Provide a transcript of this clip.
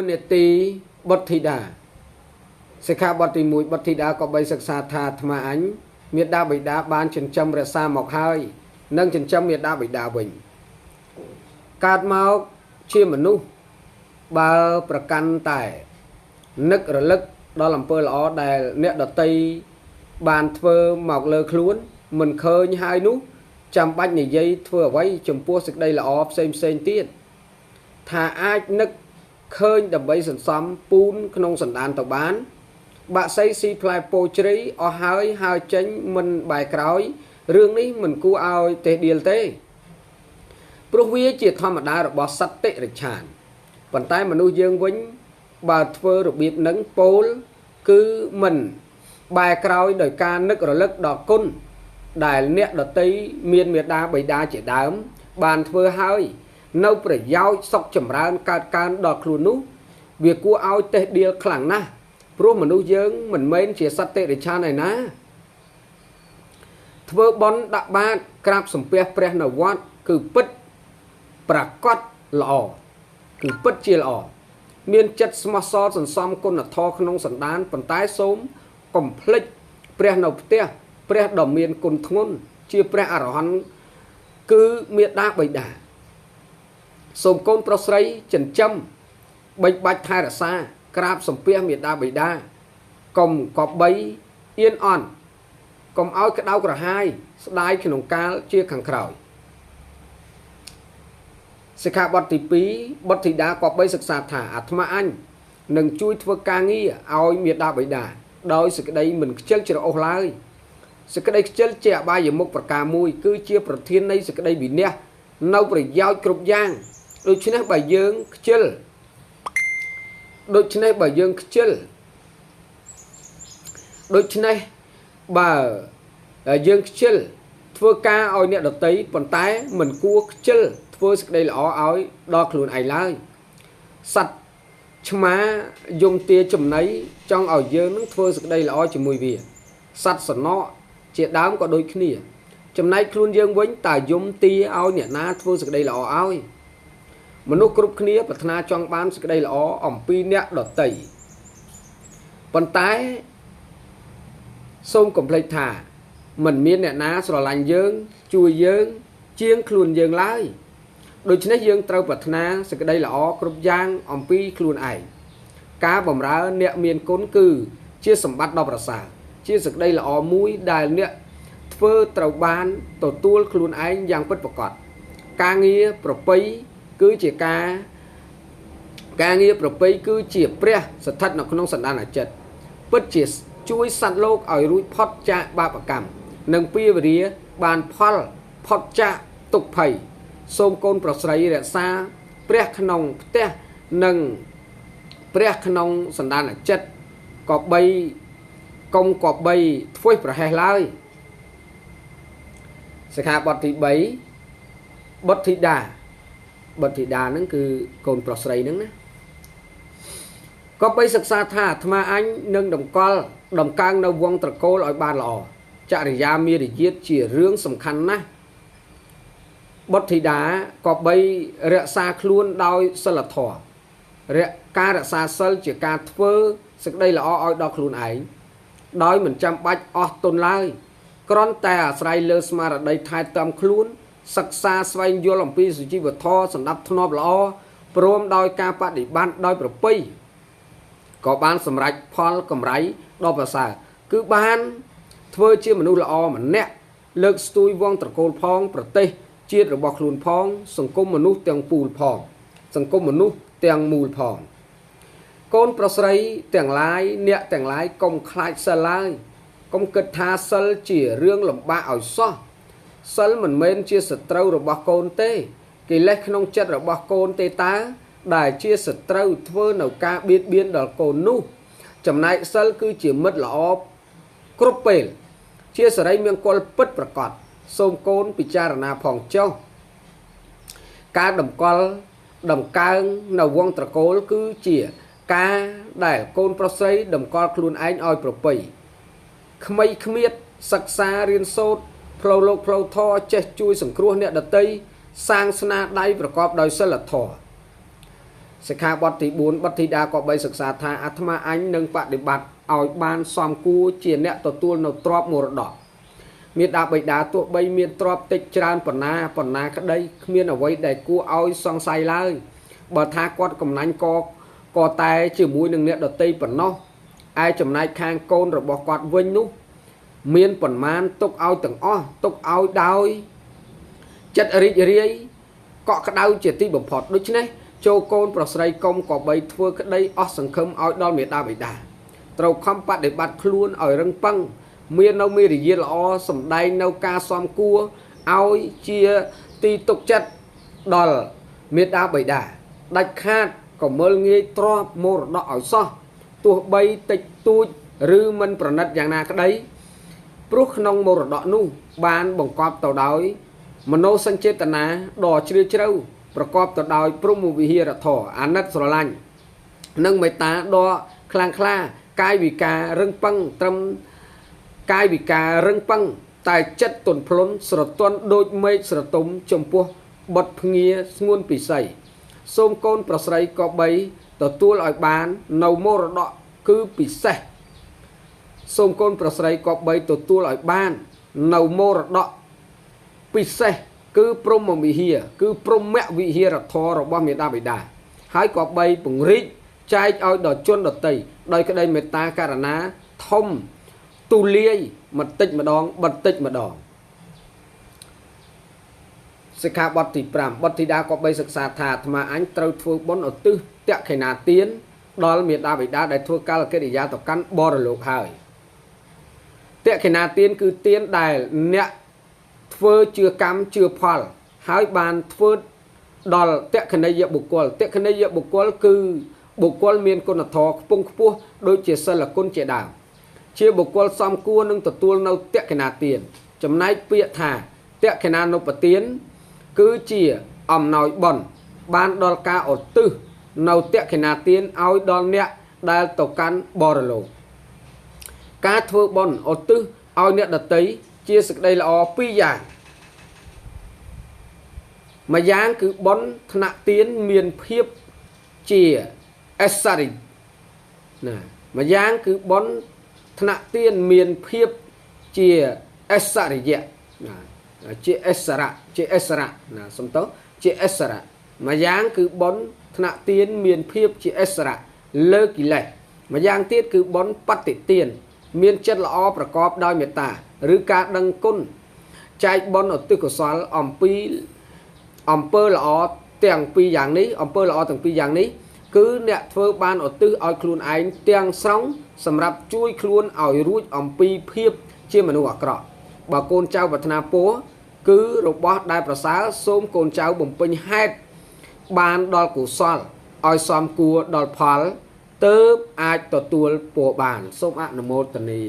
នាទីបុត្រធីតាសិក្ខាបទទី1បុត្រធីតាក៏បីសិក្សាថាអាត្មាអញមេដាបិតាបានចិញ្ចឹមរក្សាមកហើយនិងចិញ្ចឹមមេដាបិតាវិញកើតមកជាមនុស្សបើប្រកាន់តែនឹករលឹកដល់អំពើល្អដែលអ្នកដតីបានធ្វើមកលើខ្លួនមិនឃើញហើយនោះចាំបាច់និយាយធ្វើអ្វីចំពោះសេចក្តីល្អផ្សេងផ្សេងទៀតថាអាចនឹកឃើញដើម្បីសន្សំពូនក្នុងសន្តានទៅបានបាក់សីស៊ីផ្លែពោជ្រៃអស់ហើយហើយចេញមិនបែរក្រោយរឿងនេះមិនគួរឲ្យទេដៀលទេព្រោះវាជាធម្មតារបស់សត្វតិរិឆានប៉ុន្តែមនុស្សយើងវិញបើធ្វើរបៀបនឹងពោលគឺមិនបែរក្រោយដោយការនឹករលឹកដល់គុណដែលអ្នកដតីមានមេដាបិតាជាដើមបានធ្វើហើយនៅប្រយោជន៍សុខចម្រើនកើតកើនដល់ខ្លួននោះវាគួរឲ្យតេះដៀលខ្លាំងណាស់ព្រោះមនុស្សយើងមិនមែនជាសត្វតិរិឆានឯណាធ្វើបុណ្យដាក់បាតក្រាបសំពះព្រះនៅវត្តគឺពិតប្រកបល្អគឺពិតជាល្អមានចិត្តស្មោះសរសន្សំគុណធម៌ក្នុងសន្តានប៉ុន្តែសូមកុំភ្លេចព្រះនៅផ្ទះព្រះដ៏មានគុណធ្ងន់ជាព្រះអរហន្តគឺមេដាបិតាសូមកូនប្រុសស្រីចិញ្ចឹមបីបាច់ថែរក្សាក្រាបសំពះមេដាបិតាកុំកបីអៀនអន់កុំឲ្យក្តៅក្រហាយស្ដាយក្នុងកាលជាខាងក្រោយសិក្ខាបទទី2បុត្រធីតាក៏បីសិក្សាថាអាត្មាអញនឹងជួយធ្វើការងារឲ្យមេដាបិតាដោយសេចក្តីមិនខ្ជិលច្រអូសឡើយសេចក្តីខ្ជិលជាអបាយមុខប្រការមួយគឺជាប្រធាននៃសេចក្តីវិន័យនៅប្រយោជន៍គ្រប់យ៉ាងដូច្នេះបើយើងខ្ជិលដូច្នេះបើយើងខ្ជិលដូច្នេះបើយើងខ្ជិលធ្វើការឲ្យអ្នកដតីប៉ុន្តែមិនគួរខ្ជិលធ្វើសេចក្តីល្អឲ្យដល់ខ្លួនឯងឡើយសត្វឆ្មាយំទាចំណីចង់ឲ្យយើងនឹងធ្វើសេចក្តីល្អជាមួយវាសត្វសំណក់ជាដើមក៏ដូចគ្នាចំណែកខ្លួនយើងវិញតើយំទាឲ្យអ្នកណាធ្វើសេចក្តីល្អឲ្យមនុស្សគ្រប់គ្នាប្រាថ្នាចង់បានសេចក្តីល្អអំពីអ្នកដតីប៉ុន្តែសូមកុំភ្លេចថាមិនមានអ្នកណាស្រឡាញ់យើងជួយយើងជាងខ្លួនយើងឡើយដូច្នេះយើងត្រូវប្រាថ្នាសេចក្តីល្អគ្រប់យ៉ាងអំពីខ្លួនឯងការបម្រើអ្នកមានគុណគឺជាសម្បត្តិដ៏ប្រសើរជាសេចក្តីល្អមួយដែលអ្នកធ្វើត្រូវបានទទួលខ្លួនឯងយ៉ាងពិតប្រាកដការងារប្រពៃគឺជាការងារប្រពៃគឺជាព្រះស្ថិតនៅក្នុងសន្តានចិត្តពិតជាជួយសត្វលោកឲ្យរួចផុតចាកបាបកម្មនិងពីវរាបានផលផុតចាកទុក្ខភ័យសូមកូនប្រុសស្រីរក្សាព្រះក្នុងផ្ទះនិងព្រះក្នុងសន្តានចិត្តក៏បីកុំក៏បីធ្វេសប្រហែសឡើយសិក្ខាបទទី3បុត្រធីតាបុត្រធីតាហ្នឹងគឺកូនប្រុសស្រីហ្នឹងណាក៏បីសិក្សាថាអាត្មាអញនឹងតម្កល់ដំកើងនៅវងត្រកូលឲ្យបានល្អចរិយាមារយាទជារឿងសំខាន់ណាស់បុត្រធីតាក៏បីរក្សាខ្លួនដោយសិលធម៌ការរក្សាសិលជាការធ្វើសេចក្តីល្អឲ្យដល់ខ្លួនឯងដោយមិនចាំបាច់អស់ទុនឡើយគ្រាន់តែអាស្រ័យលើស្មារតីថែទាំខ្លួនសិក្សាស្វែងយល់អំពីសុជីវធម៌សម្ដាប់ធ្នាប់ល្អព្រមដោយការបដិបត្តិដោយប្រពៃក៏បានសម្រេចផលកម្រៃដ៏ប្រសើរគឺបានធ្វើជាមនុស្សល្អម្នាក់លើកស្ទួយវងត្រកូលផងប្រទេសជាតិរបស់ខ្លួនផងសង្គមមនុស្សទាំងពូលផងសង្គមមនុស្សទាំងមូលផងកូនប្រុសស្រីទាំងឡាយអ្នកទាំងឡាយកុំខ្លាចសិលឡើយកុំគិតថាសិលជារឿងលំបាកឲ្យសោះសិលមិនមែនជាសត្រូវរបស់កូនទេកិលេសក្នុងចិត្តរបស់កូនទេតើដែលជាសត្រូវធ្វើនៅការបៀតបៀនដល់កូននោះចំណែកសិលគឺជាមិត្តល្អគ្រប់ពេលជាសិរីមង្គលពិតប្រកបសូមកូនពិចារណាផងចុះការតម្កល់ដំកើងនៅវងត្រកូលគឺជាការដែលកូនប្រុសស្រីតម្កល់ខ្លួនឯងឲ្យប្រពៃក្មីក្មៀតសិក្សារៀនសូត្រផ្លូវលោកផ្លូវធម៌ចេះជួយសង្គ្រោះអ្នកដទៃសាងស្នាដៃប្រកបដោយសិលធម៌ សិក្ខាបទទី4បុត្រធីតាក៏បីសិក្សាថាអាត្មាអញនឹងបដិបត្តិឲ្យបានសមគួរជាអ្នកទទួលនៅទ្រព្យមរតកមេដាបិតាទោះបីមានទ្រព្យតិចច្រើនប៉ុណ្ណាប៉ុណ្ណាក្តីគ្មានអ្វីដែលគួរឲ្យសង្ស័យឡើយបើថាគាត់កំណាញ់ក៏តែជាមួយនឹងអ្នកដតីប៉ុណ្ណោះឯចំណែកខាងកូនរបស់គាត់វិញនោះមានប៉ុន្មានទុកឲ្យទាំងអស់ទុកឲ្យដោយចិត្តរីករាយកក់ក្ដៅជាទីបំផុតដូច្នេះចូលកូនប្រុសស្រីកុំក៏បីធ្វើក្តីអស់សង្ឃឹមឲ្យដល់មេដាបិតាត្រូវខំបដិបត្តិខ្លួនឲ្យរឹងប៉ឹងមាននៅមេរយាទល្អសម្ដែងនៅការសមគួរឲ្យជាទីទុកចិត្តដល់មេដាបិតាដាច់ខាតក៏មើលងាយទ្រព្យមរតកឲ្យសោះទោះបីតិចតួចឬមិនប្រណិតយ៉ាងណាក្តីព្រោះក្នុងមរតកនោះបានបង្កប់ទៅដោយមโนសញ្ចេតនាដ៏ជ្រាលជ្រៅប្រកបទៅដោយព្រហ្មវិហារធម៌អាណិតស្រឡាញ់និងមេត្តាដ៏ខ្លាំងក្លាកាយវិការរឹងប៉ឹងត្រឹមកាយវិការរឹងប៉ឹងតែចិត្តទន់ភ្លន់ស្រទន់ដូចមេឃស្រទុំចំពោះបុត្រភ្ងាស្ងួនពិសីសូមកូនប្រុសស្រីក៏បីទទួលឲ្យបាននៅមរតកគឺពិសេសសូមកូនប្រុសស្រីក៏បីទទួលឲ្យបាននៅមរតកពិសេសគឺព្រហ្មវិហារគឺព្រហ្មវិហារធម៌របស់មេដាបិតាហើយក៏បីពង្រីកចែកឲ្យដល់ជនដទៃដោយក្តីមេត្តាករណាធំទូលាយបន្តិចម្ដងបន្តិចម្ដងសិក្ខាបទទី5បុត្រធីតាក៏បីសិក្សាថាអាត្មាអញត្រូវធ្វើបុណ្យឧទ្ទិសតក្ខិណាទានដល់មេដាបិតាដែលធ្វើកាលកិរិយាទៅកាន់បរលោកហើយតក្ខិណាទានគឺទានដែលអ្នកធ្វើជឿកម្មជឿផលហើយបានធ្វើដល់តក្ខណីយបុគ្គលតក្ខណីយបុគ្គលគឺបុគ្គលមានគុណធម៌ខ្ពង់ខ្ពស់ដូចជាសិលគុណជាដើមជាបុគ្គលសមគួរនឹងទទួលនៅតក្ខិណាទានចំណែកពាក្យថាតក្ខិណានុបទានគឺជាអំណោយបុណ្យបានដល់ការឧទ្ទិសនៅតក្ខិណាទានឲ្យដល់អ្នកដែលទៅកាន់បរលោកការធ្វើបុណ្យឧទ្ទិសឲ្យអ្នកដទៃជាសេចក្តីល្អពីរយ៉ាងមួយយ៉ាងគឺបុណ្យថ្នាក់ទានមានភាពជាអិសរិណាមួយយ៉ាងគឺបុណ្យថ្នាក់ទានមានភាពជាអិសរិយៈណាជាអិសរៈជាអិសរៈណាសំទោសជាអិសរៈមួយយ៉ាងគឺបុណ្យថ្នាក់ទានមានភាពជាអិសរៈលើកិលេសម្យ៉ាងទៀតគឺបុណ្យបតិទានមានចិត្តល្អប្រកបដោយមេត្តាឬការដឹងគុណចែកបុណ្យឧទ្ទិសកុសលអំពីអំពើល្អទាំងពីរយ៉ាងនេះអំពើល្អទាំងពីរយ៉ាងនេះគឺអ្នកធ្វើបានឧទ្ទិសឲ្យខ្លួនឯងទាំងស្រុងសម្រាប់ជួយខ្លួនឲ្យរួចអំពីភាពជាមនុស្សអាក្រក់បើកូនចៅប្រាថ្នាពរគឺរបស់ដែលប្រសើរសូមកូនចៅបំពេញហេតុបានដល់កុសលឲ្យសមគួរដល់ផលទើបអាចទទួលពរបានសូមអនុមោទនា